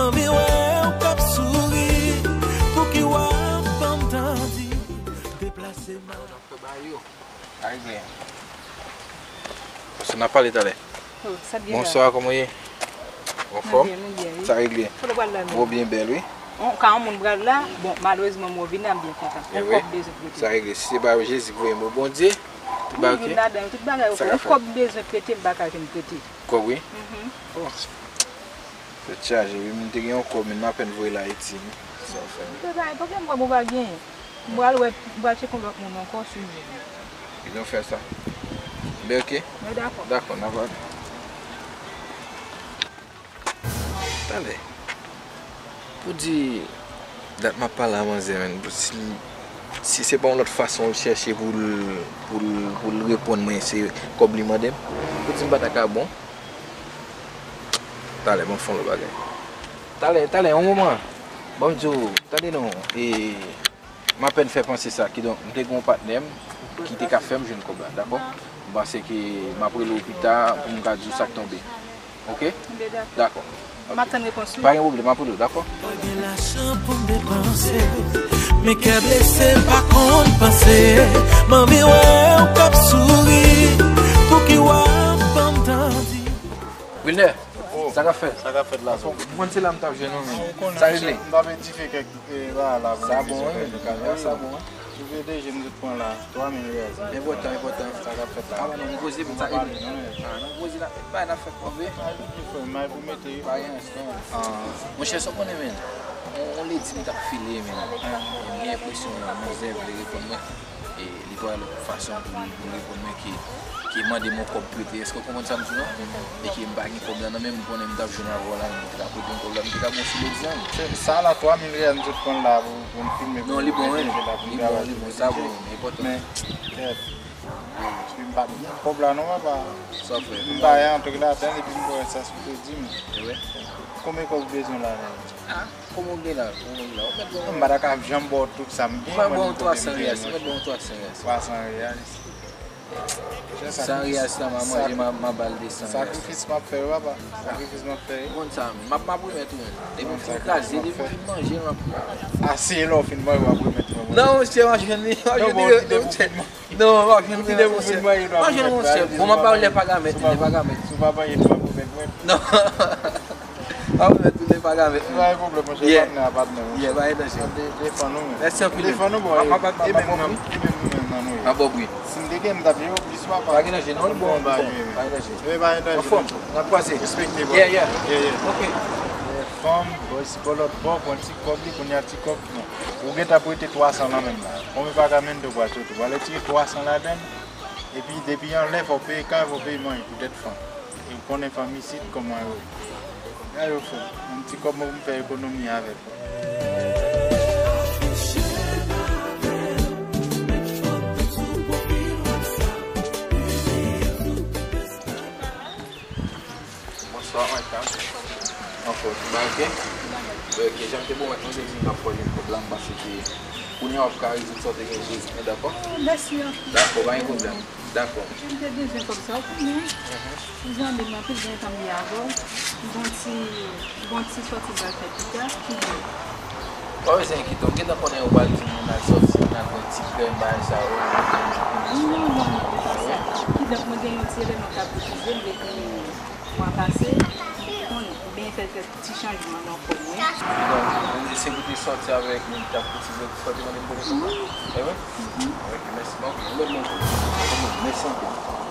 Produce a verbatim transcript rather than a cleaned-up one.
Anvi wè w k ap souri, pouki w ap tann tandi deplase m. Sa regle. Paske n a pale talè. Oh, sa t gen la? Bonswa, kòman w ye? Anfòm? Mwen byen, mwen byen, wi. Sa regle. Kote w pral la menm? Ou byen bèl, wi. On, ka yon moun pral la, bon, malerezman, mwen vini, m byen kontan. On kòb bezwen prete. Sa regle. Si se pa Jezi k voye m, Bondye, tout bagay oke. Tout bagay oke. On kòb bezwen prete, m pa ka jwenn prete. Kòb, wi? Mhm. Oh. Tèt chaje, wi, m te gen yon kòb, men m apèn voye l Ayiti, wi. Sa w fè? M te bay, paske m wè m pa genyen. M pral wè, m pral tcheke yon lòt moun ankò si m jwenn. Ebyen, fè sa. Ebyen, oke. Mwen dakò. Dakò, n a pale. Talè. Pou di, dat m ap pale a manzè, menn. Si, si se pa yon lòt fason l chèche pou l, pou l, pou l reponn mwen, se kòb li mande m. Pou di m pa ta ka bon. Talè, ban m fè yon lòt bagay. Talè, talè, yon moman. Ban m di w, tande non, e, m apèn fè panse sa, kidonk, m te gen yon patnè m ki te ka fè m jwenn kòb la, dakò? M panse ke m ap rele w pita pou m ka di w sa k tonbe. Oke? Dakò. M ap tann repons ou. Pa gen pwoblèm, m ap rele w, dakò? Pa gen lajan pou m depanse. Men kè blese, m pa konn panse. M anvi wè w k ap souri. Pouki w ap ban m tandi? Wilner, sa k ap fèt? Sa k ap fèt la? Ou konn se la m t ap jwenn ou menm. Sa regle? M t ap dife kèk, e, bagay la. Sa bon, wi. Sa bon, wi. Dife de je m sot pran la. Twa mil riyal. Enpòtan, enpòtan. Sa k ap fèt la? A, non, m poze pou sa regle. A, non, poze la. Bay n ap fè kòb, wi. Ay, pou mete. Pa gen anyen. Monchè, sa w konnen, men. On, on ledi m t ap file, men. M gen enpresyon manzè vle reponn mwen. E li pa wè lòt fason pou li, pou li reponn mwen ke, ke mande m yon kòb prete. Èske w konprann sa m di w la? E ke m pa gen kòb la nan men m, m konnen m t ap jwenn avè w la, m te ka prete m kòb la, m te ka ba w sou lòt zam. Se sa la, twa mil riyal m sot pran la pou, pou m filme. Non, li bon, wi. Li bon, li bon, sa bon, enpòtan. Men, kèt. M pa t gen kòb la non, papa. Sa w fè? M bay antre ladann epi m wè sa sou kredi m. Konbyen kòb ou bezwen la menm? A, kòman w gen la? Kòman w gen la? Ou mèt ban mwen. M pa ta ka janm ba w tout sa m gen. Mwen ban w twa san riyal, si mèt ban w twa san riyal. Twa san riyal. San riyal sa m a manje, m a, m a ba l de san riyal. Sakrifis m ap fè yo, papa. Sakrifis m ap fè yo. Ou konn sa, m ap, m ap remèt ou, men. Depi m fin kraze, depi m fin manje, m ap remèt. A, se lè w fin manje, w ap remèt mwen. Non, monchè, m ap jwenn li, m ap jwenn li, monchè. Non, w ap jwenn mwen, monchè. W ap jwenn mwen, monchè. Bon, m ap ba w lè pagamèt, lè pagamèt. Si w pa peye, w ap remèt mwen. Non. W ap remèt tou lè pagamèt. Pa gen pwoblèm, monchè, patnè a patnè, monchè. Yeah, pa gen danje. De-, defann ou menm. Mèsi anpil. Defann ou, bon, e menm nan, e menm nan nou ye. A, bon, wi. Si m te gen, m t ap jere w plis, papa. Pa gen danje, non, li bon, li bon. Pa gen danje. Wi, pa gen danje. Anfòm, n ap kwaze. Respekte, bro. Yeah, yeah. Yeah, yeah. Ok. Fanm, bò isi, bò lòt bò, pran ti kòb li, kounye a ti kòb, non. Ou gentan prete twa san nan men m la. Konbyen pagamèt ou pral soti? Ou pral retire twa san ladann, epi depi anlè, fò w peye kay, fò w peye manje pou tèt fanm. E w konnen fanm isit kòman yo ye. Gade yo fè. Yon ti kòb mwen pou m fè ekonomi avèk. Bonswa, madam. Anfòm, tout bagay oke? Oke, jan m te pwomèt nou, m te di m t ap fè yon kòb la, m panse ke kounye a w ap ka rezoud sa w te gen pou rezoud, men dakò? Mèsi anpil. Dakò, pa gen pwoblèm. Dakò. Jan m te bezwen kòb sa, ou konnen. Ou zanmi m anpil, gen tan m ye avè w. M gon ti, m gon ti sòti m pral fè pita, ki di? Pa bezwen enkyete w, m gentan konnen ou pral di m n al sòti, n al pran ti krèm, bagay sa yo. Non, non, non, se pa sa. Kidonk, mwen gen yon ti eleman k ap divize m depi mwa pase, m konnen, m benyen fè kèk ti chanjman nan kò mwen. Kidonk, ou di se pou te sòti avèk moun k ap itilize, pou te mande m pou te konprann. E wi? Mhm. Ok, mèsi. Bon, ok, yon lòt moun. Mèsi anpil.